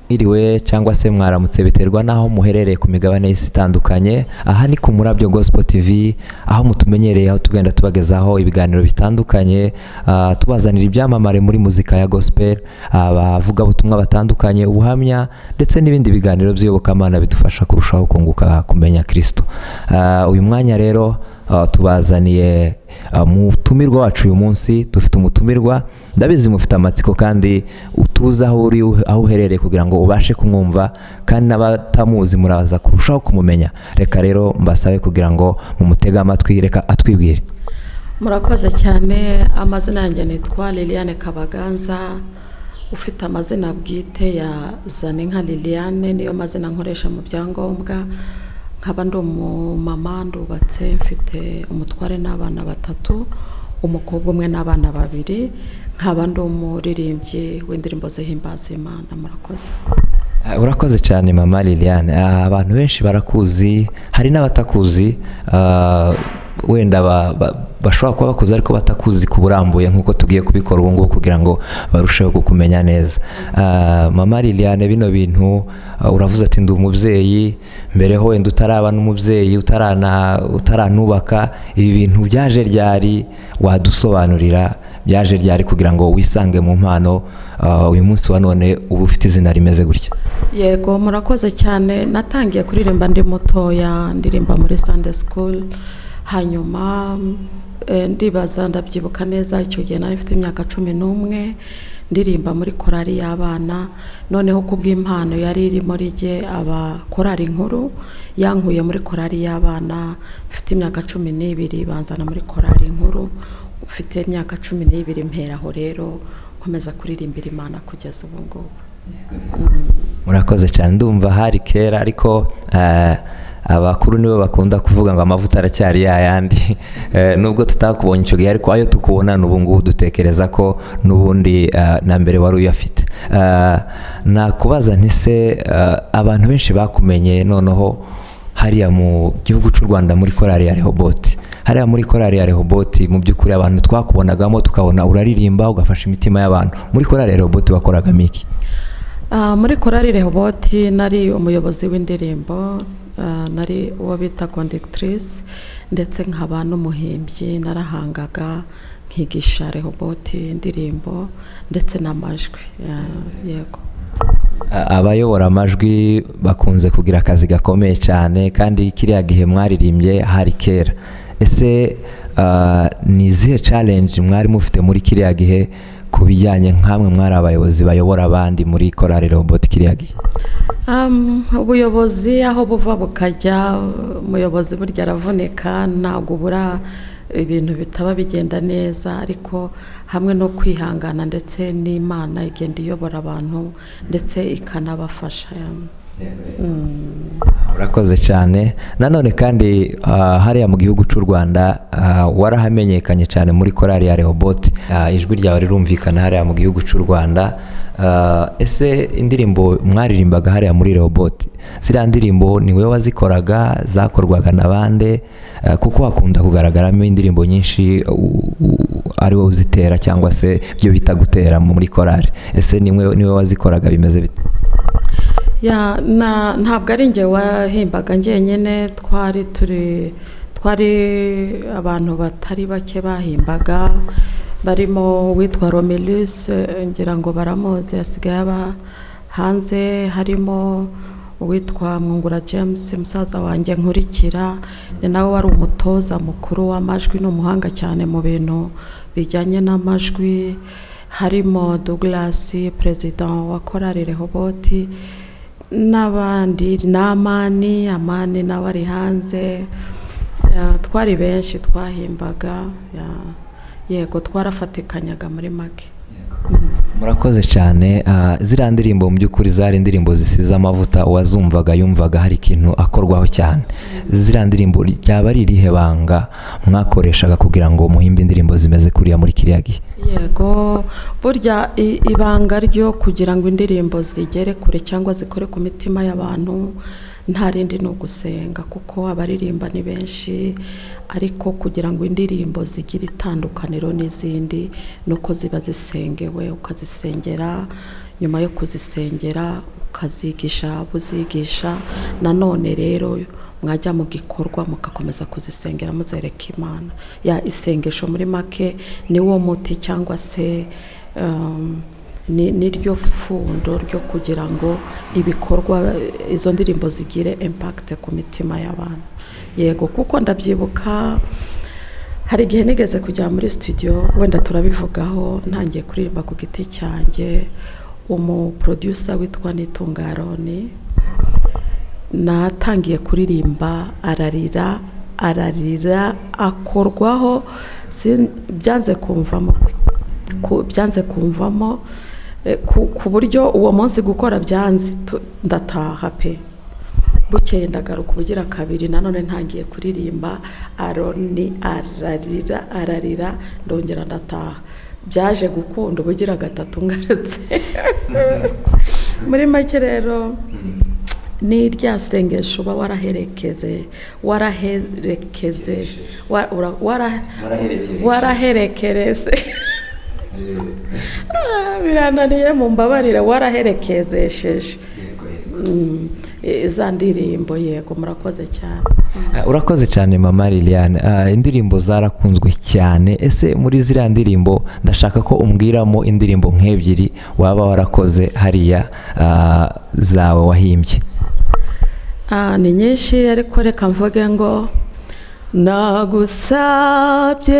Mwiriwe cyangwa se mwaramutse, biterwa n'aho muherereye ku migabane y'isi itandukanye. Aha ni ku Murabyo Gospel TV, aho mutumenyereye, aho tugenda tubagezaho ibiganiro bitandukanye, tubazanira ibyamamare muri muzika ya gospel, abavugabutumwa batandukanye, ubuhamya ndetse n'ibindi biganiro by'iyobokamana bidufasha kurushaho kunguka kumenya Kristo. Uyu mwanya rero tubazaniye umutumirwa wacu. Uyu munsi dufite umutumirwa, ndabizi mufite amatsiko, kandi utuze aho uri, aho uherereye, kugira ngo ubashe kumwumva, kandi n'abatamuzi muraza kurushaho kumumenya. Reka rero mbasabe kugira ngo mumutege amatwi, reka atwibwire. Murakoze cyane. Amazina yanjye nitwa Liliane Kabaganza, ufite amazina bwite ya Zaninka Liliane, niyo mazina nkoresha mu byangombwa. Nkaba ndi umumama, ndubatse, mfite umutware n'abana batatu, umukobwa umwe n'abana babiri. Nkaba ndi umuririmbyi w'indirimbo zihimbaza Imana. Murakoze. Urakoze cyane, mama Liliane. Abantu benshi barakuzi, hari n'abatakuzi, wenda bashobora kuba bakuzi ariko batakuzi ku burambuye nk'uko tugiye kubikora ubu ngubu kugira ngo barusheho kukumenya neza. Mama Liliane, bino bintu, uravuze ati ndi umubyeyi, mbere ho wenda utaraba n'umubyeyi, utaranubaka, ibi bintu byaje ryari? Wadusobanurira byaje ryari kugira ngo wisange mu mpano, uyu munsi wa none uba ufite izina rimeze gutya? Yego, murakoze cyane. Natangiye kuririmba ndi mutoya, ndirimba muri Sunday school. Hanyuma ndibaza ndabyibuka neza, icyo gihe nari mfite imyaka 11, ndirimba muri korali y'abana. Noneho kubw'impano yari iri muri jye, aba korali nkuru yankuye muri korali y'abana mfite imyaka 12, banzana muri korali nkuru mfite imyaka 12. Mperaho rero nkomeza kuririmbira Imana kugeza ubu ngubu. Murakoze cyane. Ndumva hari kera, ariko abakuru nibo bakunda kuvuga ngo amavuta aracyari yayandi. Nubwo tutakubonye icyo gihe, ariko ayo tukubona n'ubu ngubu dutekereza ko n'ubundi na mbere wari uyafite. Nakubaza nti se abantu benshi bakumenye noneho hariya mu gihugu cy'u Rwanda muri korali ya Rehoboti? Hariya muri korali ya Rehoboti, mu by'ukuri abantu twakubonagamo tukabona uraririmba ugafasha imitima y'abantu. Muri korali ya Rehoboti wakoragamo iki? Muri korali Rehoboti nari umuyobozi w'indirimbo, nari uwo bita conductrice, ndetse nkaba n'umuhimbyi. Narahangaga, nkigisha Rehoboti indirimbo ndetse n'amajwi. Yego. Abayobora amajwi bakunze kugira akazi gakomeye cyane, kandi kiriya gihe mwaririmbye hari kera. Ese ni izihe challenge mwari mufite muri kiriya gihe ku bijyanye nk'amwe mwari abayobozi bayobora abandi muri korali Rehoboti kiriya gihe? Ubuyobozi aho buva bukajya, umuyobozi burya aravunika, ntabwo ubura ibintu bitaba bigenda neza, ariko hamwe no kwihangana ndetse n'Imana igenda iyobora abantu ndetse ikanabafasha. Urakoze cyane. Nanone kandi hariya mu gihugu cy'u Rwanda warahamenyekanye cyane muri korali ya Rehoboti. Ijwi ryawe rirumvikana hariya mu gihugu cy'u Rwanda. Ese indirimbo mwaririmbaga hariya muri Rehoboti, ziriya ndirimbo ni wowe wazikoraga, zakorwaga na bande? Kuko hakunda kugaragaramo indirimbo nyinshi ari wowe uzitera, cyangwa se ibyo bita gutera muri korali. Ese ni wowe wazikoraga, bimeze bite? Ya, ntabwo ari njye wahimbaga njyenyine. Twari abantu batari bake bahimbaga, barimo uwitwa Romulus, ngira ngo baramuzi, asigaye aba hanze. Harimo uwitwa Mwungura James, musaza wanjye nkurikira, ni nawe wari umutoza mukuru w'amajwi, ni umuhanga cyane mu bintu bijyanye n'amajwi. Harimo Douglas, perezida wa korali Rehoboti, n'abandi, n'Amani. Amani nawe ari hanze. Twari benshi twahimbaga. Yego, twarafatikanyaga muri make. Murakoze cyane. Ziriya ndirimbo mu by'ukuri zari indirimbo zisize amavuta, uwazumvaga yumvaga hari ikintu akorwaho cyane. Ziriya ndirimbo, ryaba ari irihe banga mwakoreshaga kugira ngo muhimbe indirimbo zimeze kuriya muri kiriya gihe? Yego, burya ibanga ryo kugira ngo indirimbo zigere kure cyangwa zikore ku mitima y'abantu nta rindi, ni ugusenga, kuko abaririmba ni benshi, ariko kugira ngo indirimbo zigire itandukaniro n'izindi ni uko ziba zisengewe, ukazisengera. Nyuma yo kuzisengera ukazigisha, buzigisha nanone rero mwajya mu gikorwa mugakomeza kuzisengera muzereka Imana. Ya isengesho muri make ni wo muti, cyangwa se ni ryo pfundo ryo kugira ngo ibikorwa, izo ndirimbo zigire impact ku mitima y'abantu. Yego, kuko ndabyibuka hari igihe nigeze kujya muri studio, wenda turabivugaho, ntangiye kuririmba ku giti cyanjye, umuproducer witwa Nitunga Aroni, natangiye kuririmba ararira, ararira, akorwaho, byanze kumvamo, ku buryo uwo munsi gukora byanze, ndataha pe. Bukeye ndagaruka ubugira kabiri, nanone ntangiye kuririmba, Aroni ararira, ararira, ndongera ndataha. Byaje gukunda ubugira gatatu ngarutse. Muri make rero ni rya sengesho uba waraherekeze, waraherekeze, Waraherekereje. Waraherekereze. Ah, birananiye, mu mbabarire. Waraherekezesheje za ndirimbo. Yego, murakoze cyane. Urakoze cyane, mama Liliane. Indirimbo zarakunzwe cyane. Ese muri ziriya ndirimbo ndashaka ko umbwiramo indirimbo nk'ebyiri waba warakoze hariya, zawe wahimbye. Ah, ni nyinshi, ariko reka mvuge ngo nagusabye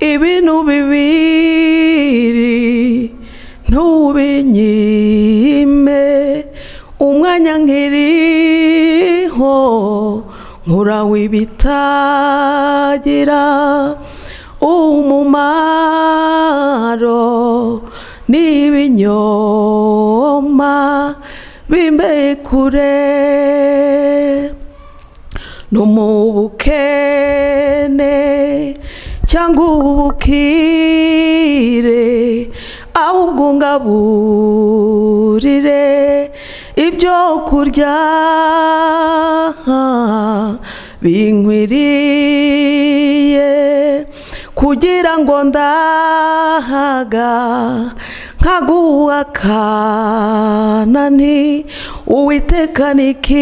ibintu bibiri, ntubinyime umwanya nkiriho, nkuraho ibitagira umumaro n'ibinyoma bimbe kure, no mu bukene cyangwa ubukire, ahubwo ungaburire ibyo kurya binkwiriye, kugira ngo ndahaga nkaguhakana nti Uwiteka niki,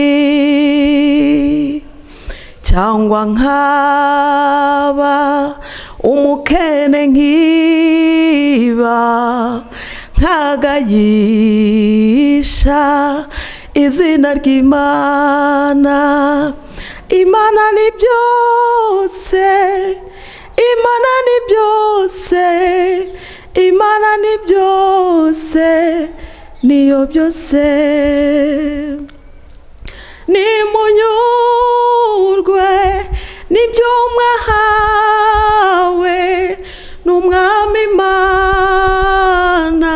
cyangwa nkaba umukene nkiba nkagayisha izina ry'Imana. Imana ni byose, Imana ni byose, Imana ni byose, niyo byose. Nimunyurwe n'ibyo mwahawe n'Umwami Imana,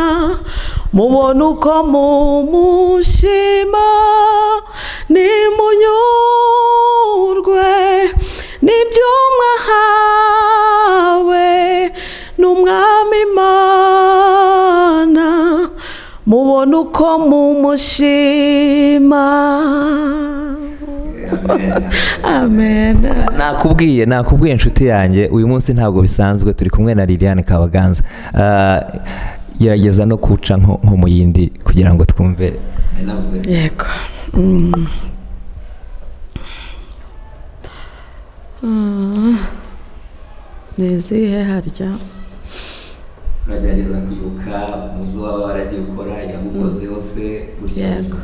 mubona uko mumushima. Nimunyurwe n'ibyo mwahawe n'Umwami Imana, mubona uko mumushima. Amen. Nakubwiye inshuti yanjye, uyu munsi ntabwo bisanzwe, turi kumwe na Liliane Kabaganza. Gerageza no kuca nko mu yindi kugira ngo twumve. Yego. Ni izihe harya? Uragerageza kwibuka muzo waba waragiye ukora yagukozeho se gutya. Yego.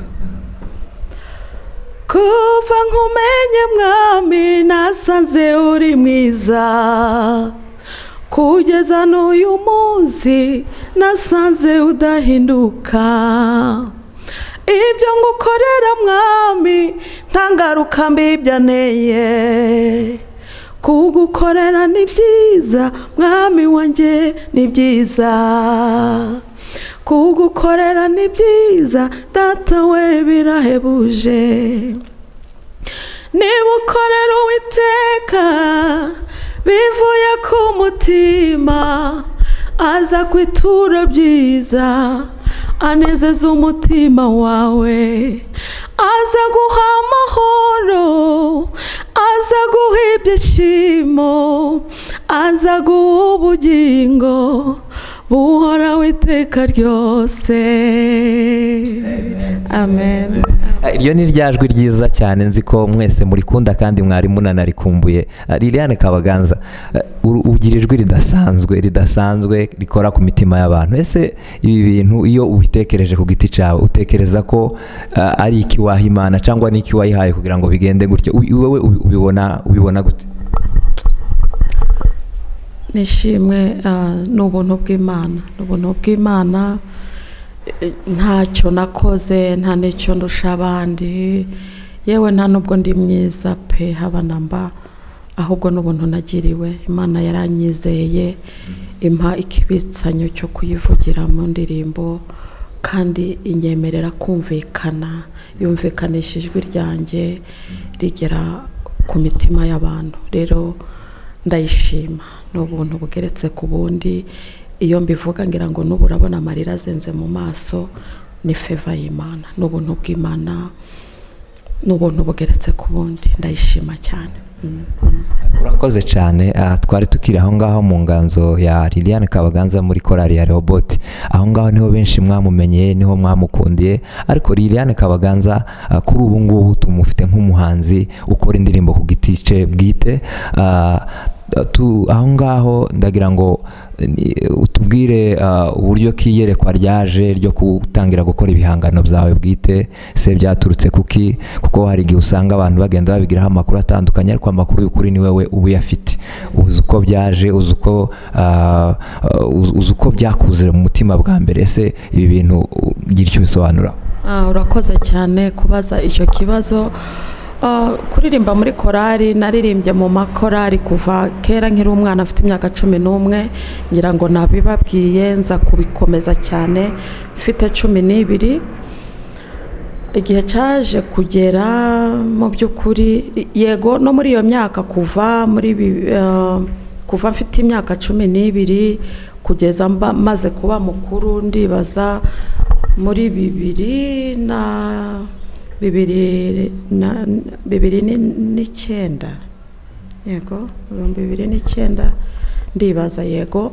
Kuva nkumenye Mwami, nasanze uri mwiza, kugeza n'uyu munsi nasanze udahinduka. Ibyo ngukorera Mwami, nta ngaruka mbi byanteye. Kugukorera ni byiza Mwami wanjye, ni byiza kugukorera, ni byiza Data we, birahebuje. Niba ukorera Uwiteka bivuye ku mutima, aza kwitura byiza, anezeza umutima wawe, aza guha amahoro, aza guha ibyishimo, aza guha ubugingo. Buhoraho iteka ryose. Amen. Iryo ni rya jwi ryiza cyane, nzi ko mwese murikunda kandi mwari munanarikumbuye. Liliane Kabaganza, ugira ijwi ridasanzwe, ridasanzwe, rikora ku mitima y'abantu. Ese ibi bintu iyo ubitekereje ku giti cyawe, utekereza ko ari iki waha Imana cyangwa ni iki wayihaye kugira ngo bigende gutyo? Wowe ubibona gute? Nishimwe, ni ubuntu bw'Imana, ni ubuntu bw'Imana. Ntacyo nakoze, nta n'icyo ndusha abandi, yewe nta n'ubwo ndi mwiza pe, haba na mba, ahubwo n'ubuntu nagiriwe. Imana yaranyizeye, impa ikibitsanyo cyo kuyivugira mu ndirimbo, kandi inyemerera kumvikana, yumvikanisha ijwi ryanjye rigera ku mitima y'abantu. Rero ndayishima, ni ubuntu bugeretse ku bundi. Iyo mbivuga ngira ngo n'ubu urabona amarira azenze mu maso. Ni favor y'Imana, ni ubuntu bw'Imana, ni ubuntu bugeretse ku bundi. Ndayishima cyane. Urakoze cyane. Twari tukiri aho ngaho mu nganzo ya Liliane Kabaganza muri korali ya Rehoboth. Aho ngaho niho benshi mwamumenyeye, niho mwamukundiye. Ariko Liliane Kabaganza, kuri ubu ngubu tumufite nk'umuhanzi ukora indirimbo ku giti cye bwite. Aho ngaho ndagira ngo utubwire uburyo kiyerekwa ryaje ryo gutangira gukora ibihangano byawe bwite. Se byaturutse kuki? Kuko hari igihe usanga abantu bagenda babigiraho amakuru atandukanye, ariko amakuru y'ukuri ni wowe uba uyafite, uzi uko byaje, uzi uko byakuze mu mutima bwa mbere. Ese ibi bintu ugira icyo ubisobanura? Urakoze cyane kubaza icyo kibazo. Kuririmba muri korali, naririmbye mu makorali kuva kera nkiri umwana, afite imyaka 11, ngira ngo nabibabwiye. Nza kubikomeza cyane mfite 12. Igihe cyaje kugera, mu by'ukuri, yego, no muri iyo myaka, kuva mfite imyaka 12 kugeza maze kuba mukuru, ndibaza muri 2009, yego, 2009 ndibaza, yego.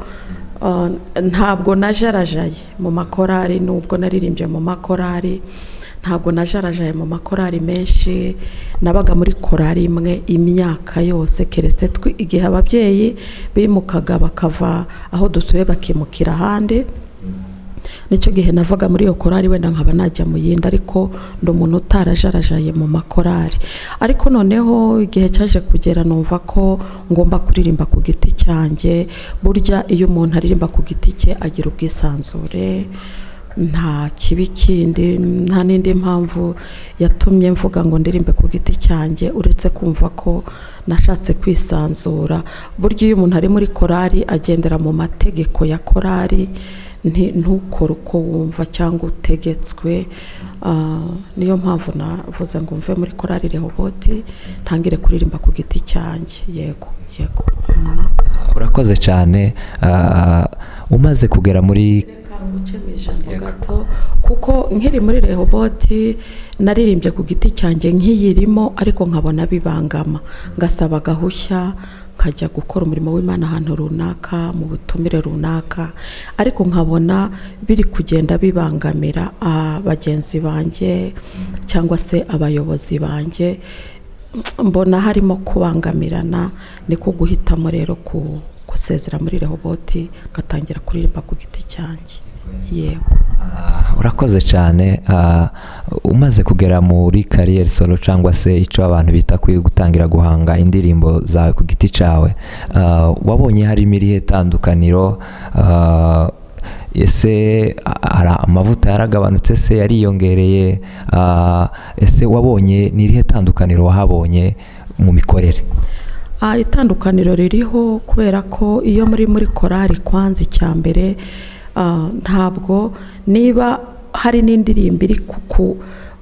Ntabwo najarajaye mu makorari. Nubwo naririmbye mu makorari, ntabwo najarajaye mu makorari menshi. Nabaga muri korari imwe imyaka yose, keretse igihe ababyeyi bimukaga, bakava aho dutuye bakimukira ahandi, nicyo gihe navaga muri iyo korari, wenda nkaba najya mu yindi. Ariko ndi umuntu utarajarajaye mu makorari. Ariko noneho igihe cyaje kugera numva ko ngomba kuririmba ku giti cyanjye. Burya iyo umuntu aririmba ku giti cye agira ubwisanzure, nta kibi kindi, nta n'indi mpamvu yatumye mvuga ngo ndirimbe ku giti cyanjye uretse kumva ko nashatse kwisanzura. Burya iyo umuntu ari muri korari agendera mu mategeko ya korari, ntukore uko wumva cyangwa utegetswe. Niyo mpamvu navuze ngo mve muri korari Rehoboth, ntangire kuririmba ku giti cyanjye. Yego. Urakoze cyane. Umaze kugera muri Reka nguce mu ijambo gato, kuko nkiri muri Rehoboth naririmbye ku giti cyanjye nkiyirimo, ariko nkabona bibangama, ngasaba agahushya nkajya gukora umurimo w'Imana ahantu runaka, mu butumire runaka, ariko nkabona biri kugenda bibangamira bagenzi banjye cyangwa se abayobozi banjye, mbona harimo kubangamirana. Niko guhitamo rero gusezera muri Rehoboth, ngatangira kuririmba ku giti cyanjye, yego. Urakoze cyane. Umaze kugera muri carrière solo, cyangwa se icyo abantu bita gutangira guhanga indirimbo zawe ku giti cyawe, wabonye harimo irihe tandukaniro? Ese hari amavuta yaragabanutse, se yariyongereye? Ese wabonye ni irihe tandukaniro wahabonye mu mikorere? Itandukaniro ririho, kubera ko iyo muri korari, kwanza icya mbere, ntabwo niba hari n'indirimbo iri kuku,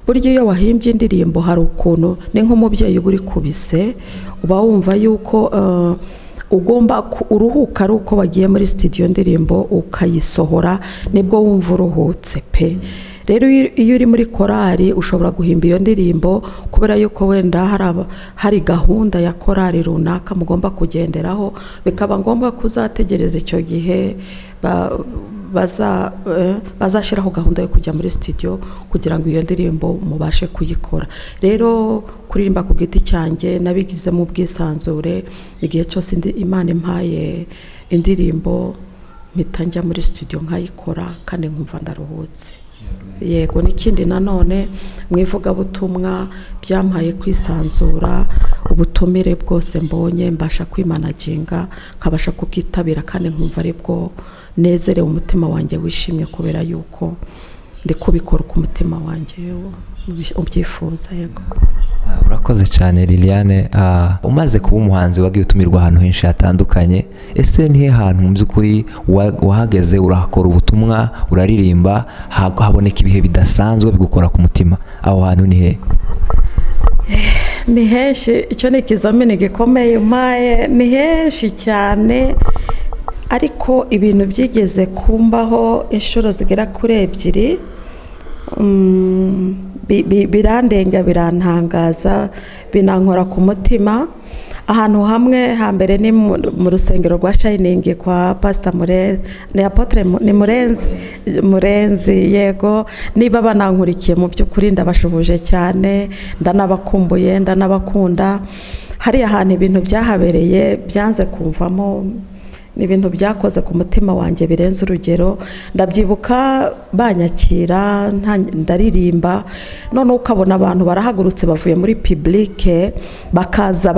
burya iyo wahimbye indirimbo hari ukuntu ni nk'umubyeyi uba uri kubise, uba wumva yuko ugomba uruhuka ari uko wagiye muri studio, indirimbo ukayisohora, nibwo wumva uruhutse pe. Rero iyo uri muri korali ushobora guhimba iyo ndirimbo kubera yuko wenda hari gahunda ya korali runaka mugomba kugenderaho, bikaba ngombwa ko uzategereza icyo gihe bazashyiraho gahunda yo kujya muri studio kugira ngo iyo ndirimbo mubashe kuyikora. Rero kuririmba ku giti cyanjye nabigizemo ubwisanzure, igihe cyose Imana impaye indirimbo mpita njya muri studio nkayikora kandi nkumva ndaruhutse. Yego, n'ikindi nanone mu ivugabutumwa byampaye kwisanzura, ubutumire bwose mbonye mbasha kwimanaginga nkabasha kubwitabira kandi nkumva aribwo nezerewe, umutima wanjye wishimye kubera yuko ndi kubikora uko umutima wanjye ubyifuza. Yego. Urakoze cyane Liliane. Umaze kuba umuhanzi wagiye utumirwa ahantu henshi hatandukanye, ese nihe hantu mu by'ukuri wahageze urahakora ubutumwa, uraririmba, haboneka ibihe bidasanzwe bigukora ku mutima? Aho hantu ni he? Ni henshi, icyo ni ikizamini gikomeye umpaye, ni henshi cyane, ariko ibintu byigeze kumbaho inshuro zigera kuri ebyiri, birandenga, birantangaza, binankora ku mutima. Ahantu hamwe hambere ni mu rusengero rwa Shining kwa Pastor Murenzi, ni Apotre ni Murenzi, Murenzi, yego. Niba banankurikiye mu by'ukuri ndabashuhuje cyane, ndanabakumbuye, ndanabakunda. Hariya hantu ibintu byahabereye byanze kumvamo, ni ibintu byakoze ku mutima wanjye birenze urugero. Ndabyibuka banyakira, ndaririmba, noneho ukabona abantu barahagurutse bavuye muri public bakaza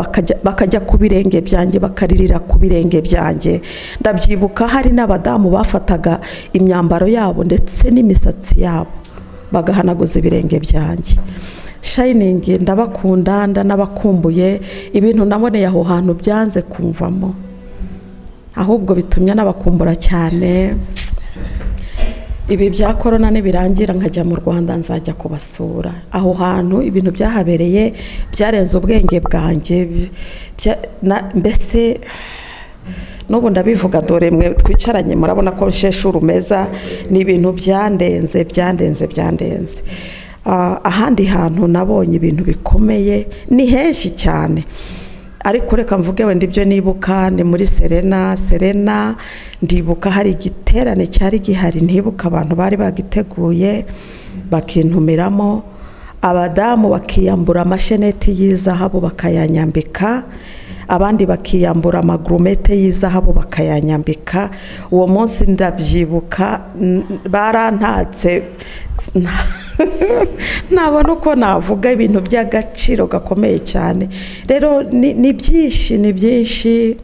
bakajya ku birenge byanjye, bakaririra ku birenge byanjye. Ndabyibuka hari n'abadamu bafataga imyambaro yabo ndetse n'imisatsi yabo bagahanaguza ibirenge byanjye. Shining ndabakunda, ndanabakumbuye. Ibintu naboneye aho hantu byanze kumvamo, ahubwo bitumye nabakumbura cyane. Ibi bya korona nibirangira nkajya mu Rwanda nzajya kubasura. Aho hantu ibintu byahabereye byarenze ubwenge bwanjye, mbese n'ubu ndabivuga, dore mwe twicaranye murabona ko nsheshe urumeza, ni ibintu byandenze, byandenze, byandenze. Ahandi hantu nabonye ibintu bikomeye ni henshi cyane, ariko reka mvuge wenda ibyo nibuka ni muri Serena. Serena ndibuka hari igiterane cyari gihari, ntibuka abantu bari bagiteguye, bakintumiramo, abadamu bakiyambura amasheneti y'izahabu bakayanyambika, abandi bakiyambura amagourmette y'izahabu bakayanyambika. Uwo munsi ndabyibuka barantatse, ntabona uko navuga, ibintu by'agaciro gakomeye cyane. Rero ni byinshi, ni byinshi,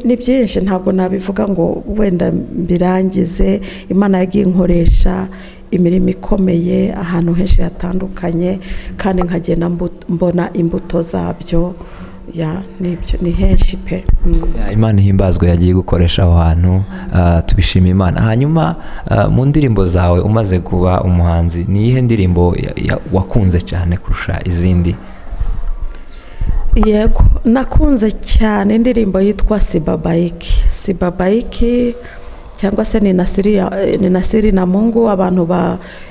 ni byinshi, ntabwo nabivuga ngo wenda mbirangize. Imana yagiye inkoresha imirimo ikomeye ahantu henshi hatandukanye, kandi nkagenda mbona imbuto zabyo. Ya, nibyo, ni henshi pe. Ya, Imana ihimbazwe yagiye gukoresha aho hantu, tubishima Imana. Hanyuma mu ndirimbo zawe umaze kuba umuhanzi, ni iyihe ndirimbo wakunze cyane kurusha izindi? Yego, nakunze cyane indirimbo yitwa Sibabaiki. Sibabaiki cyangwa se Nina Siri na Mungu, abantu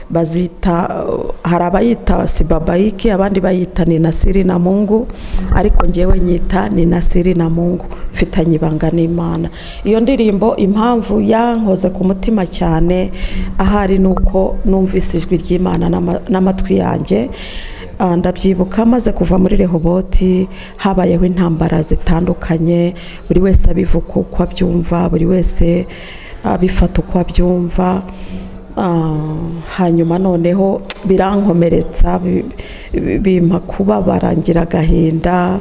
bazita, hari abayita Sibabaiki, abandi bayita Nina Siri na Mungu, ariko ngewe nyita Nina Siri na Mungu, mfitanye ibanga n'Imana. Iyo ndirimbo impamvu yankoze ku mutima cyane ahari nuko numvise ijwi ry'Imana n'amatwi yanjye. Ndabyibuka maze kuva muri Rehoboti habayeho intambara zitandukanye, buri wese abivuga uko abyumva, buri wese abifata uko abyumva. Hanyuma noneho birankomeretsa, bimpa kubabara, ngira agahinda.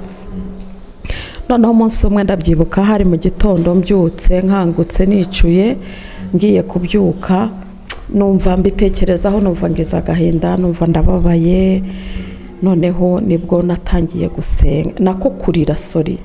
Noneho umunsi umwe ndabyibuka hari mu gitondo, mbyutse nkangutse nicuye ngiye kubyuka, numva mbitekerezaho, numva ngize agahinda, numva ndababaye. Noneho nibwo natangiye gusenga, nako kurira, sorry,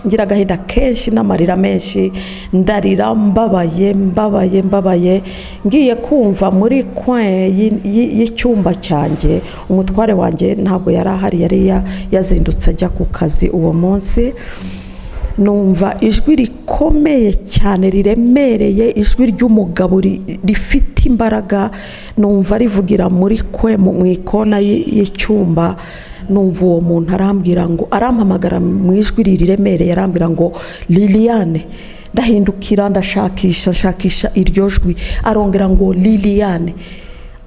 ngira agahinda kenshi n'amarira menshi, ndarira mbabaye, mbabaye, mbabaye. Ngiye kumva muri coin y'icyumba cyanjye, umutware wanjye ntabwo yari ahari, yari yazindutse ajya ku kazi uwo munsi. Numva ijwi rikomeye cyane riremereye, ijwi ry'umugabo rifite imbaraga, numva rivugira muri kwe mu ikona y'icyumba. Numva uwo muntu arambwira ngo, arampamagara mu ijwi riremereye, arambwira ngo Liliane. Ndahindukira, ndashakisha, nshakisha iryo jwi, arongera ngo Liliane.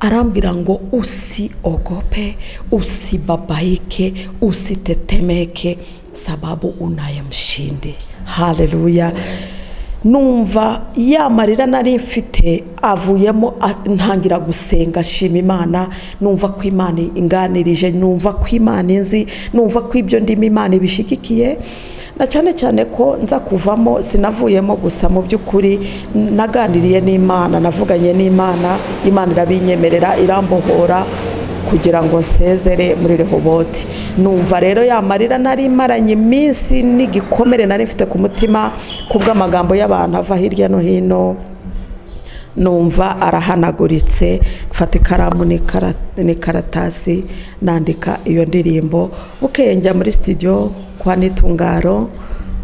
Arambwira ngo usiogope, usibabaike, usitetemeke, sababu unaye mshindi. Haleluya. Numva ya marira nari mfite avuyemo, ntangira gusenga nshima Imana. Numva ko Imana inganirije, numva ko Imana inzi, numva ko ibyo ndimo Imana ibishigikiye, na cyane cyane ko nza kuvamo sinavuyemo gusa, mu by'ukuri naganiriye n'Imana, navuganye n'Imana, Imana irabinyemerera, irambohora kugira ngo nsezere muri Rehoboti. Numva rero ya marira nari maranye iminsi n'igikomere nari mfite ku mutima kubw'amagambo y'abantu ava hirya no hino, numva arahanaguritse. Mfata ikaramu n'ikaratasi nandika iyo ndirimbo. Bukeye njya muri studio kwa Nitungaro,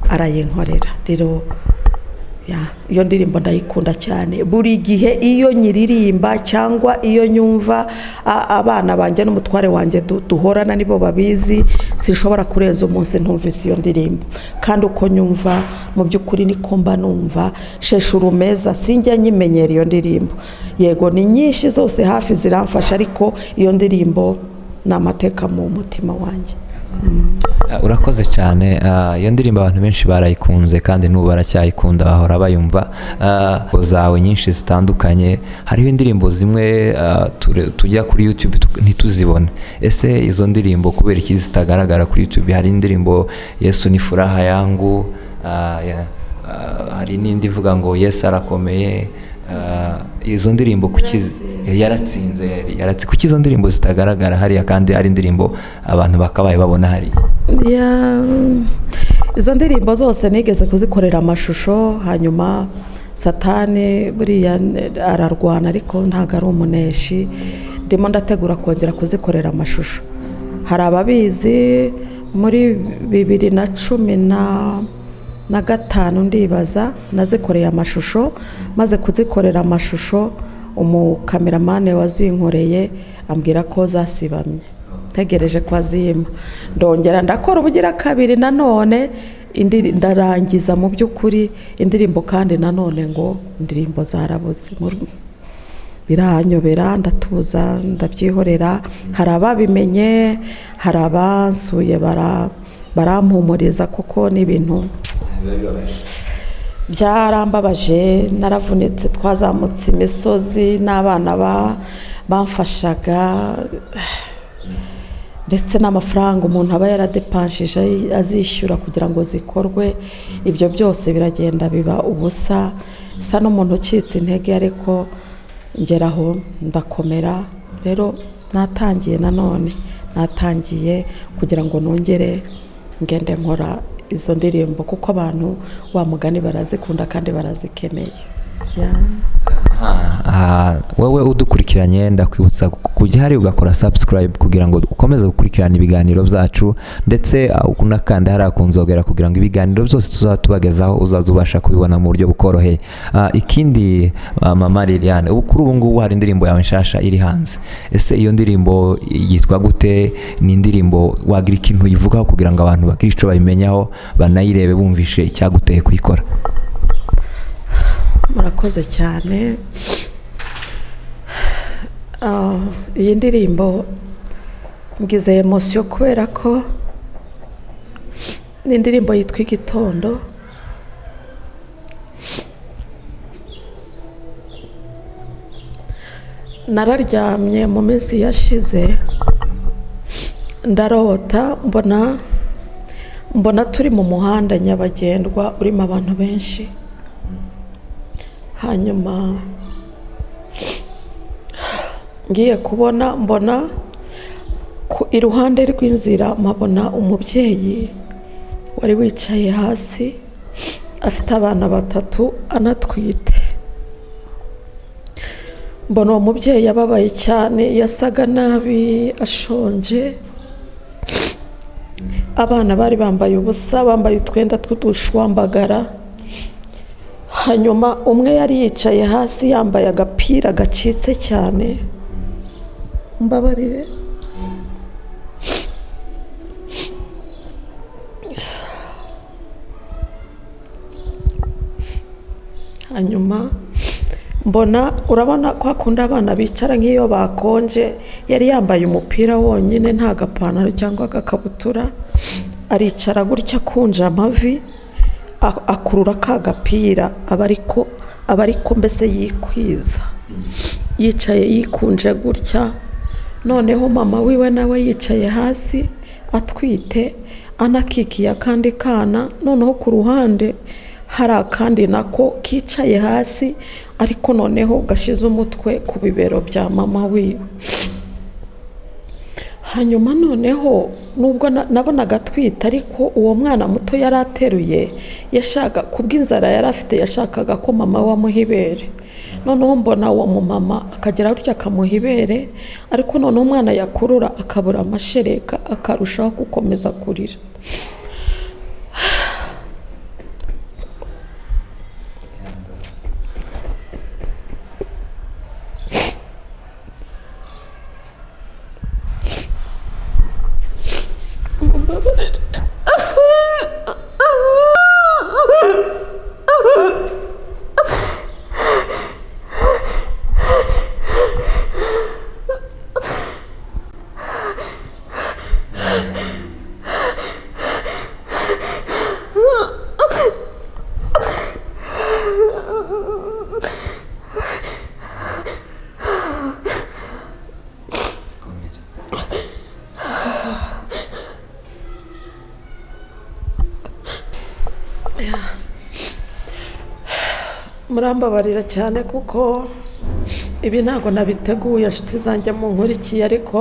arayinkorera. Rero iyo ndirimbo ndayikunda cyane. Buri gihe iyo nyiririmba cyangwa iyo nyumva, abana banjye n'umutware wanjye duhorana nibo babizi, sinshobora kurenza umunsi ntumvise iyo ndirimbo. Kandi uko nyumva mu by'ukuri niko mba numva shesha urumeza, sinjya nyimenyera iyo ndirimbo. Yego ni nyinshi zose hafi ziramfasha, ariko iyo ndirimbo ni amateka mu mutima wanjye. Urakoze cyane. Iyo ndirimbo abantu benshi barayikunze kandi n'ubu baracyayikunda, bahora bayumva. Zawe nyinshi zitandukanye, hariho indirimbo zimwe tujya kuri YouTube ntituzibone. Ese izo ndirimbo kubera iki zitagaragara kuri YouTube? Hari indirimbo Yesu ni furaha yangu, hari n'indi ivuga ngo Yesu arakomeye. Izo ndirimbo kuki yaratsinze, kuki izo ndirimbo zitagaragara hariya kandi ari indirimbo abantu bakabaye babona hariya? Izo ndirimbo zose nigeze kuzikorera amashusho, hanyuma Satani buriya ararwana ariko ntabwo ari umuneshi. Ndimo ndategura kongera kuzikorera amashusho. Hari ababizi muri 2015 ndibaza nazikoreye amashusho. Maze kuzikorera amashusho, umukameramani wazinkoreye ambwira ko zasibamye, ntegereje ko azima. Ndongera ndakora ubugira kabiri nanone, ndarangiza mu by'ukuri indirimbo, kandi nanone ngo indirimbo zarabuze. Biranyobera, ndatuza, ndabyihorera. Hari ababimenye, hari abansuye barampumuriza, kuko n'ibintu byarambabaje, naravunitse, twazamutse imisozi n'abana bamfashaga, ndetse n'amafaranga umuntu aba yaradepanshije azishyura kugira ngo zikorwe, ibyo byose biragenda biba ubusa. Sa n'umuntu ucitse intege, ariko ngeraho ndakomera. Rero natangiye nanone, natangiye kugira ngo nongere ngende nkora izo ndirimbo, kuko abantu wa mugani barazikunda kandi barazikeneye. Wowe udukurikiranye, ndakwibutsa kujya hari ugakora subscribe kugira ngo ukomeze gukurikirana ibiganiro byacu, ndetse unakanda hariya ku nzogera kugira ngo ibiganiro byose tuzaba tubagezaho uzaza ubasha kubibona mu buryo bukoroheye. Ikindi, Mama Liliane, ubu kuri ubu ngubu hari indirimbo yawe nshasha iri hanze. Ese iyo ndirimbo yitwa gute? Ni indirimbo wagira ikintu uyivugaho kugira ngo abantu bagire icyo bayimenyaho, banayirebe bumvishe icyaguteye kuyikora? Murakoze cyane. Iyi ndirimbo ngize emotion kubera ko ni indirimbo yitwa Igitondo. Nararyamye mu minsi yashize, ndarota mbona turi mu muhanda nyabagendwa urimo abantu benshi. Hanyuma ngiye kubona mbona iruhande rw'inzira mpabona umubyeyi wari wicaye hasi afite abana batatu anatwite. Mbona uwo mubyeyi yababaye cyane, yasaga nabi, ashonje. Abana bari bambaye ubusa, bambaye utwenda tw'udushwambagara. Hanyuma umwe yari yicaye hasi yambaye agapira gacitse cyane, mbabarire, hanyuma mbona urabona ko akunda abana bicara nk'iyo bakonje, yari yambaye umupira wonyine nta gapantaro cyangwa agakabutura, aricara gutya akunje amavi, akurura ka gapira aba ariko mbese yikwiza, yicaye yikunje gutya. Noneho mama wiwe nawe yicaye hasi atwite anakikiye akandi kana, noneho ku ruhande hari akandi nako kicaye hasi ariko noneho gashize umutwe ku bibero bya mama wiwe. Hanyuma noneho nubwo nabonaga atwite, ariko uwo mwana muto yari ateruye yashaka kubw'inzara yari afite, yashakaga ko mama we amuha ibere. Noneho mbona uwo mumama akagera gutya akamuha ibere, ariko noneho umwana yakurura akabura amashereka akarushaho gukomeza kurira. Murambabarira cyane kuko ibi ntabwo nabiteguye, inshuti zanjye munkurikiye, ariko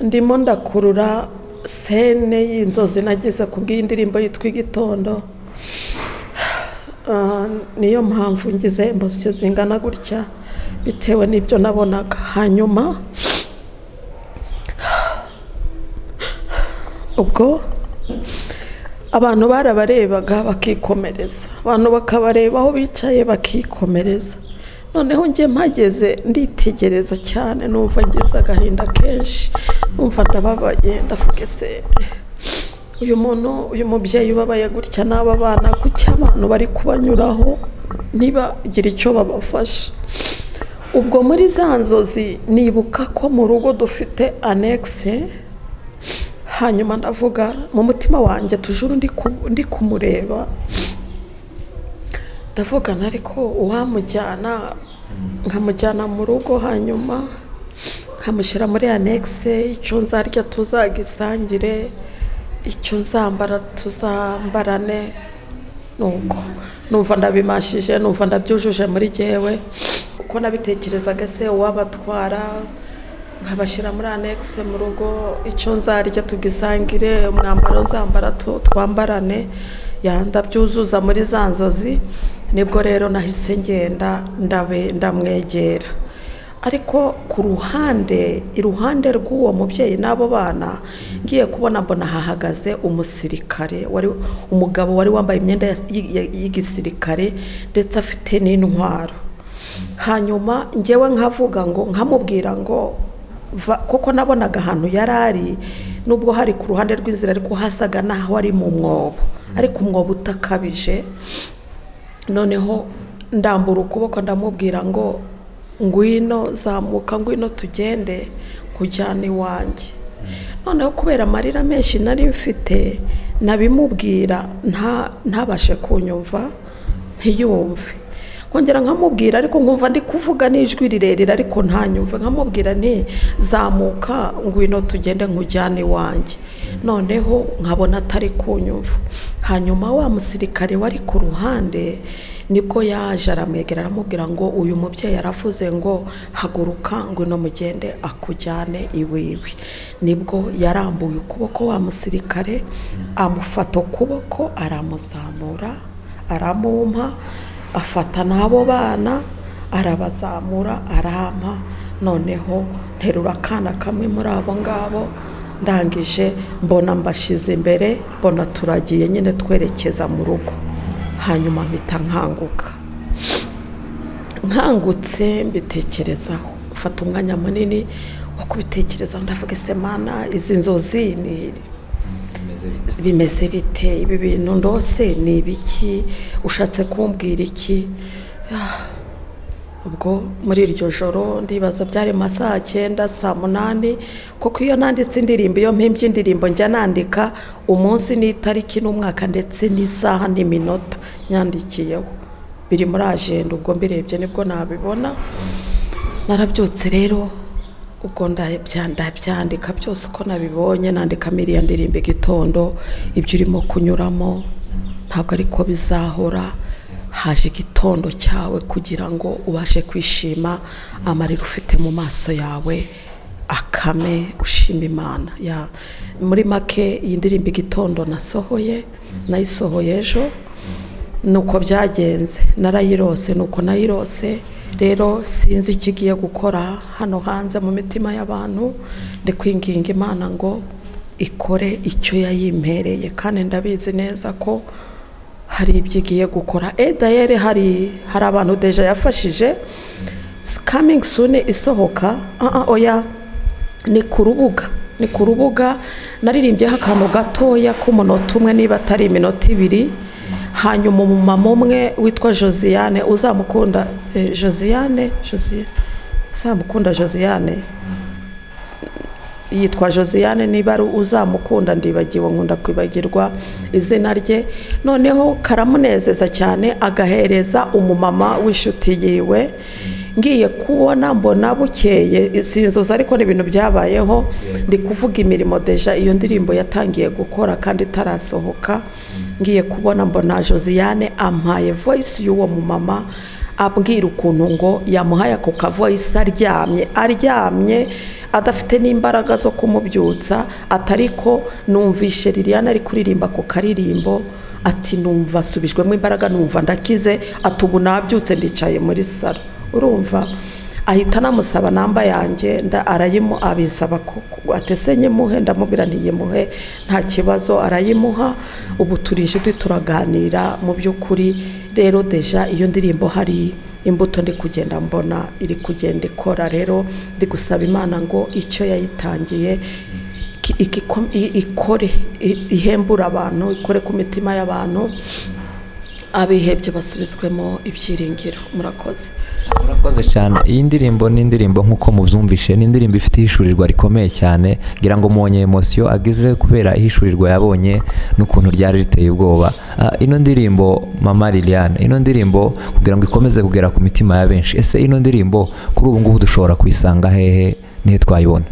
ndimo ndakurura sene y'inzozi nagize ku bw'indirimbo yitwa Igitondo. Niyo mpamvu ngize emosiyo zingana gutya bitewe n'ibyo nabonaga. Hanyuma ubwo abantu barabarebaga bakikomereza, abantu bakabareba aho bicaye bakikomereza. Noneho njye mpageze nditegereza cyane, numva ngize agahinda kenshi, numva ndababaye, ndavuga ese uyu muntu, uyu mubyeyi ubabaye gutya n'aba bana, kuki abantu bari kubanyuraho ntibagira icyo babafasha? Ubwo muri za nzozi nibuka ko mu rugo dufite annexe. Hanyuma ndavuga mu mutima wanjye tujuru ndi kumureba, ndavugana ariko uwamujyana nkamujyana mu rugo, hanyuma nkamushyira muri annexe, icyo nzarya tuzagisangire, icyo nzambara tuzambarane. Nuko numva ndabimashije, numva ndabyujuje muri jyewe. Uko nabitekerezaga se uwabatwara nkabashyira muri annexe mu rugo, icyo nzarya tugisangire, umwambaro nzambara twambarane, ndabyuzuza muri za nzozi. Nibwo rero nahise ngenda ndamwegera, ariko ku ruhande, iruhande rw'uwo mubyeyi n'abo bana, ngiye kubona mbona hahagaze umusirikare, wari umugabo wari wambaye imyenda y'igisirikare ndetse afite n'intwaro. Hanyuma ngewe nkavuga ngo, nkamubwira ngo koko nabonaga ahantu yari ari, nubwo hari ku ruhande rw'inzira ariko hasaga naho ari mu mwobo, ariko umwobo utakabije. Noneho ndambura ukuboko ndamubwira ngo ngwino, zamuka, ngwino tugende nkujyane iwanjye. Noneho kubera amarira menshi nari mfite nabimubwira ntabashe kunyumva, ntiyumve. Kongera nkamubwira ariko nkumva ndi kuvuga n'ijwi rirerire ariko ntanyumve, nkamubwira nti zamuka ngwino tugende nkujyane iwanjye. Noneho nkabona atari kunyumva. Hanyuma wa musirikare wari ku ruhande nibwo yaje aramwegera aramubwira ngo uyu mubyeyi aravuze ngo haguruka ngwino mugende akujyane iwiwe. Nibwo yarambuye ukuboko wa musirikare amufata ukuboko aramuzamura aramumpa, afata n'abo bana arabazamura arampa. Noneho nterura akana kamwe muri abo ngabo Ndangije mbona mbashize imbere, mbona turagiye nyine twerekeza mu rugo. Hanyuma mpita nkanguka. Nkangutse mbitekerezaho, mfata umwanya munini wo kubitekereza. Ndavuga: "Ese Mana, izi nzozi ni bimeze bite? Ibi bintu ndose ni ibiki? Ushatse kumbwira iki?" Ubwo muri iryo joro, ndibaza byari mu ma 9, saa 8, kuko iyo nanditse indirimbo, iyo mpimbye indirimbo, njya nandika umunsi n'itariki n'umwaka ndetse n'isaha n'iminota nyandikiyeho, biri muri agenda. Ubwo mbirebye nibwo nabibona. Narabyutse rero, ubwo ndabyandika byose uko nabibonye, nandikamo iriya ndirimbo Igitondo. Ibyo urimo kunyuramo ntabwo ariko bizahora, haje igitondo cyawe kugira ngo ubashe kwishima, amarira ufite mu maso yawe akame, ushima Imana. Ya, muri make iyi ndirimbo Igitondo nasohoye, nayisohoye ejo. Nuko byagenze, narayirose, nuko nayirose. Rero sinzi icyo igiye gukora hano hanze mu mitima y'abantu. Ndi kwinginga Imana ngo ikore icyo yayimpereye, kandi ndabizi neza ko hari ibyo igiye gukora. Edayere hari abantu déjà yafashije. Coming soon isohoka, oya, ni ku rubuga naririmbyeho akantu gatoya k'umunota umwe, niba atari iminota 2. Hanyuma umumama umwe witwa Josiane uzamukunda, Josiane, uzamukunda Josiane, yitwa Josiane, niba ari uzamukunda, ndibagiwe, nkunda kwibagirwa izina rye. Noneho karamunezeza cyane, agahereza umumama w'inshuti yiwe. Ngiye kubona mbona bukeye, si inzozi ariko ni ibintu byabayeho, ndi kuvuga imirimo déjà iyo ndirimbo yatangiye gukora kandi itarasohoka. Ngiye kubona mbona Josiane ampaye voice y'uwo mumama, abwira ukuntu ngo yamuhaye ako ka voice aryamye, aryamye adafite n'imbaraga zo kumubyutsa, atariko numvishe Liliane ari kuririmba ako karirimbo, ati numva nsubijwemo imbaraga, numva ndakize, ati ubu nabyutse ndicaye muri salo. Urumva ahita anamusaba namba yanjye, nda arayimu abisaba atese nyimuhe? Ndamubwira ntiyimuhe nta kibazo. Arayimuha, ubu turi inshuti, turaganira. Mu by'ukuri rero déjà iyo ndirimbo hari imbuto ndi kugenda mbona iri kugenda ikora. Rero ndi gusaba Imana ngo icyo yayitangiye ikore, ihembure abantu, ikore ku mitima y'abantu, abihebye basubizwemo ibyiringiro. Murakoze. Murakoze cyane. Iyi ndirimbo ni indirimbo, nk'uko mubyumvishe, ni indirimbo ifite ihishurirwa rikomeye cyane. Ngira ngo mubonye émotion agize kubera ihishurirwa yabonye n'ukuntu ryari riteye ubwoba. Ino ndirimbo, mama Liliane, ino ndirimbo kugira ngo ikomeze kugera ku mitima ya benshi, ese ino ndirimbo kuri ubu ngubu dushobora kuyisanga hehe? Nihe twayibona?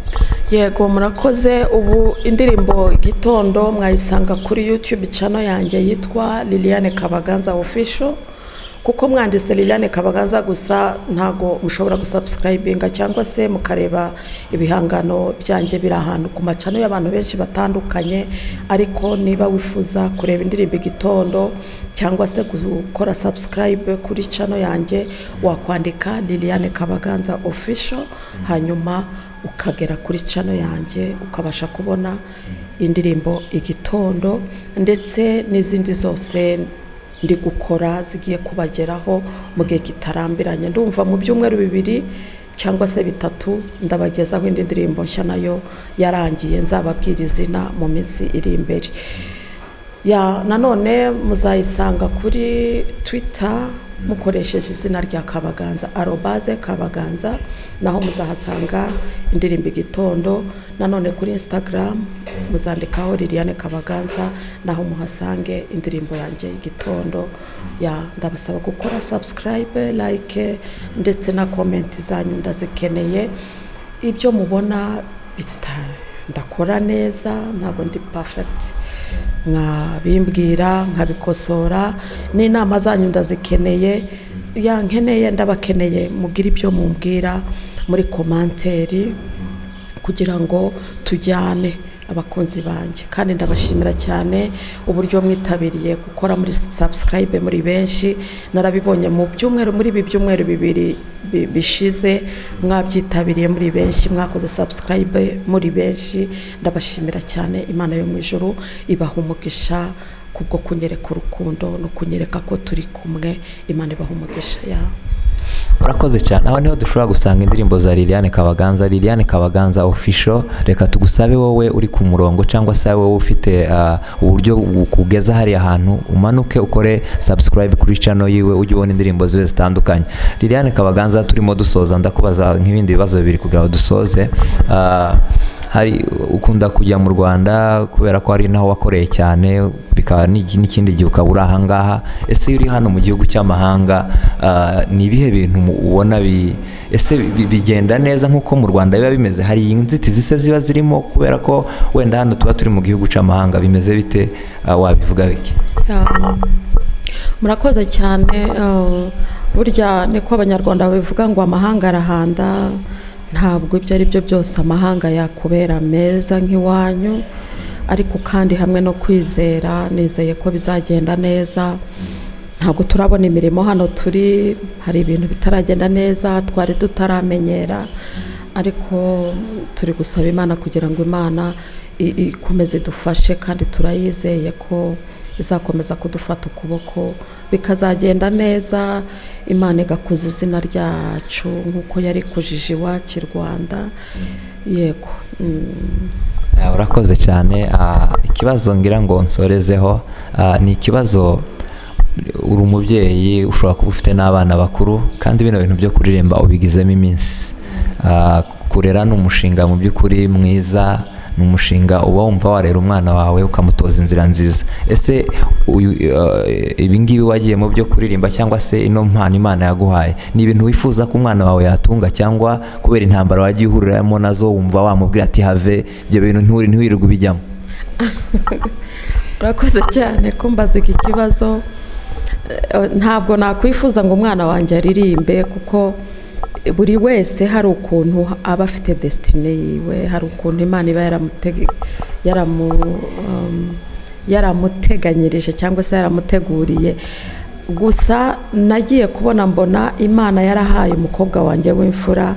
Yego, murakoze. Ubu indirimbo Igitondo mwayisanga kuri YouTube channel yanjye yitwa Liliane Kabaganza Official, kuko mwanditse Liliane Kabaganza gusa ntago mushobora gusubscribinga cyangwa se mukareba ibihangano byanjye, biri ahantu ku ma channel y'abantu benshi batandukanye. Ariko niba wifuza kureba indirimbo Igitondo cyangwa se gukora subscribe kuri channel yanjye, wakwandika Liliane Kabaganza Official, hanyuma ukagera kuri channel yanjye, ukabasha kubona indirimbo Igitondo ndetse n'izindi zose ndi gukora zigiye kubageraho mu gihe kitarambiranye. Ndumva mu byumweru 2 cyangwa se 3 ndabagezaho indi ndirimbo nshya, nayo yarangiye, nzababwira izina mu minsi iri imbere. Ya, nanone muzayisanga kuri Twitter mukoresheje izina rya Kabaganza, @Kabaganza, naho muzahasanga indirimbo Igitondo. Nanone kuri Instagram muzandikaho Liliane Kabaganza, naho muhasange indirimbo yanjye Igitondo. Ya, ndabasaba gukora subscribe, like ndetse na comment zanyu ndazikeneye. Ibyo mubona bita ndakora neza, ntabwo ndi perfect, mwabimbwira nkabikosora, n'inama zanyu ndazikeneye. Ya, nkeneye, ndabakeneye, mugire ibyo mumbwira muri commentaire kugira ngo tujyane. Abakunzi banjye kandi ndabashimira cyane uburyo mwitabiriye gukora muri subscribe muri benshi. Narabibonye mu byumweru, muri ibi byumweru 2 bishize, mwabyitabiriye muri benshi, mwakoze subscribe muri benshi. Ndabashimira cyane. Imana yo mu ijuru ibaha umugisha kubwo kunyereka urukundo no kunyereka ko turi kumwe. Imana ibaha umugisha yawe. Urakoze cyane. Aho niho dushobora gusanga indirimbo za Liliane Kabaganza, Liliane Kabaganza Official. Reka tugusabe, wowe uri ku murongo cyangwa se wowe ufite uburyo bukugeza hariya hantu, umanuke ukore subscribe kuri channel yiwe, ujye ubona indirimbo ziwe zitandukanye. Liliane Kabaganza, turimo dusoza, ndakubaza nk'ibindi bibazo bibiri kugira ngo dusoze. Hari ukunda kujya mu Rwanda kubera ko hari naho wakoreye cyane, bikaba n'ikindi gihe ukaba uri ahangaha. Ese iyo uri hano mu gihugu cy'amahanga, ni ibihe bintu ubona ese bigenda neza nk'uko mu Rwanda biba bimeze? Hari inzitizi se ziba zirimo kubera ko wenda hano tuba turi mu gihugu cy'amahanga? Bimeze bite? Wabivuga bike? Murakoze cyane. Burya niko Abanyarwanda babivuga ngo amahanga arahanda. Ntabwo ibyo ari byo byose amahanga yakubera meza nk'iwanyu, ariko kandi hamwe no kwizera, nizeye ko bizagenda neza. Ntabwo turabona imirimo hano turi, hari ibintu bitaragenda neza, twari tutaramenyera, ariko turi gusaba Imana kugira ngo Imana ikomeze idufashe, kandi turayizeye ko izakomeza kudufata ukuboko bikazagenda neza, Imana igakuza izina ryacu nk'uko yarikujije iwacu i Rwanda. Yego. Urakoze cyane. Ikibazo ngira ngo nsorezeho ni ikibazo: uri umubyeyi, ushobora kuba ufite n'abana bakuru, kandi bino bintu byo kuririmba ubigizemo iminsi. Kurera ni umushinga mu by'ukuri mwiza, ni umushinga uba wumva warera umwana wawe ukamutoza inzira nziza. Ese ibi ngibi wagiyemo byo kuririmba cyangwa se ino mpano Imana yaguhaye, ni ibintu wifuza ko umwana wawe yatunga, cyangwa kubera intambara wagiye uhuriramo nazo wumva wamubwira ati have ibyo bintu, ntiwirirwe ubijyamo? Urakoze cyane kumbaza iki kibazo. Ntabwo nakwifuza ngo umwana wanjye aririmbe, kuko buri wese hari ukuntu aba afite destiny yiwe, hari ukuntu Imana iba yaramuteganyirije cyangwa se yaramuteguriye. Gusa nagiye kubona mbona Imana yarahaye umukobwa wanjye w'imfura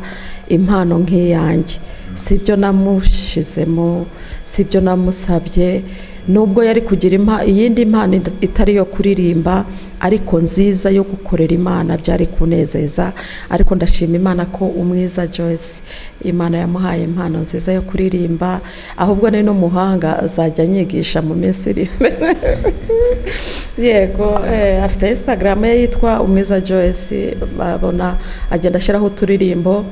impano nk'iyanjye. Si ibyo namushizemo, si ibyo namusabye, nubwo yari kugira iyindi mpano itari iyo kuririmba ariko nziza yo gukorera Imana, byari kunezeza. Ariko ndashima Imana ko Umwiza Joyce Imana yamuhaye impano nziza yo kuririmba, ahubwo ni n'umuhanga, azajya anyigisha mu minsi iri imbere. Yego, afite Instagram ye yitwa Umwiza Joyce, babona agenda ashyiraho uturirimbo.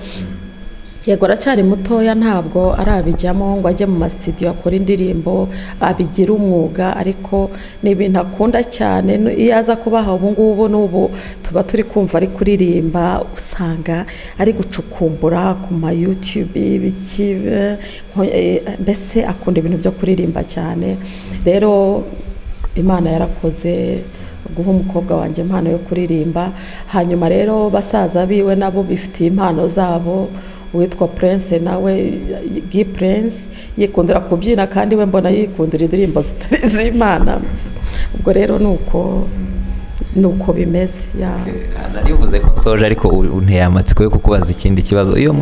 Yego, aracyari mutoya, ntabwo arabijyamo ngo ajye mu masitidiyo akore indirimbo abigira umwuga, ariko ni ibintu akunda cyane. Iyo aza kubaha ubu ngubu, n'ubu tuba turi kumva ari kuririmba, usanga ari gucukumbura ku ma YouTube ibiki, mbese akunda ibintu byo kuririmba cyane. Rero Imana yarakoze guha umukobwa wanjye impano yo kuririmba. Hanyuma rero basaza biwe nabo bifitiye impano zabo. Uwitwa Prince nawe, Guy Prince, yikundira kubyina, kandi we mbona yikundira indirimbo zitari iz'Imana. Ubwo rero nuko bimeze ya. Narivuze ko nsoje, ariko unteye amatsiko yo kukubaza ikindi kibazo. Iyo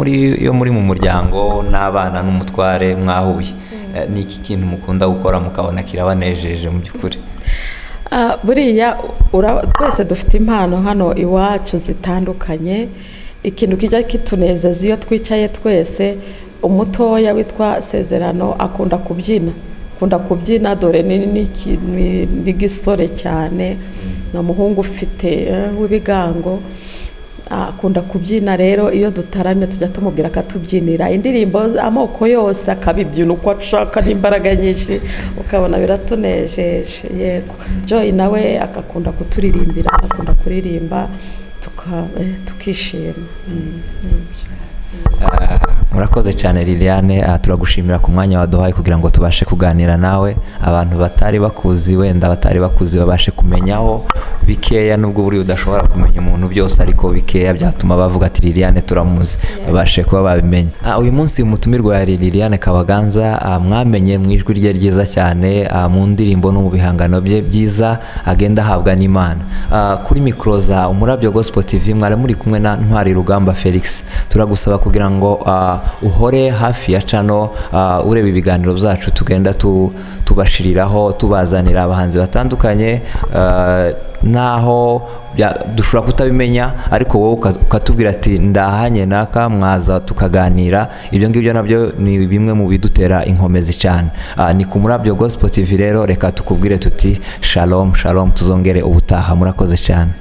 muri mu muryango n'abana n'umutware mwahuye, ni iki kintu mukunda gukora mukabona kirabanejeje mu by'ukuri? Buriya twese dufite impano hano iwacu zitandukanye. Ikintu kijya kitunezeza iyo twicaye twese, umutoya witwa Sezerano akunda kubyina, akunda kubyina, dore ni n'igisore cyane, ni umuhungu ufite w'ibigango, akunda kubyina. Rero iyo dutaramye tujya tumubwira akatubyinira indirimbo amoko yose, akabibyina uko ashaka n'imbaraga nyinshi, ukabona biratunejeje. Yego, Joy nawe agakunda kuturirimbira, akunda kuririmba, tukishima. Murakoze cyane Liliane, turagushimira ku mwanya waduhaye kugira ngo tubashe kuganira nawe. Abantu batari bakuzi, wenda batari bakuzi, babashe kumenyaho bikeya, nubwo buriya udashobora kumenya umuntu byose, ariko bikeya byatuma bavuga ati Liliane turamuzi, babashe kuba babimenya. Uyu munsi umutumirwa yari Liliane Kabaganza, mwamenye mu ijwi rye ryiza cyane, mu ndirimbo no mu bihangano bye byiza agenda ahabwa n'Imana. Kuri mikoro za Umurabyo Gospel TV mwari muri kumwe na Ntwari Rugamba Felix. Turagusaba kugira ngo uhore hafi ya channel, ureba ibiganiro byacu tugenda tubashiriraho, tubazanira abahanzi batandukanye, naho dushobora kutabimenya, ariko wowe ukatubwira ati ndahanye naka, mwaza tukaganira. Ibyo ngibyo nabyo ni bimwe mu bidutera inkomezi cyane. Ni ku Murabyo Gospel TV rero, reka tukubwire tuti shalom shalom, tuzongere ubutaha. Murakoze cyane.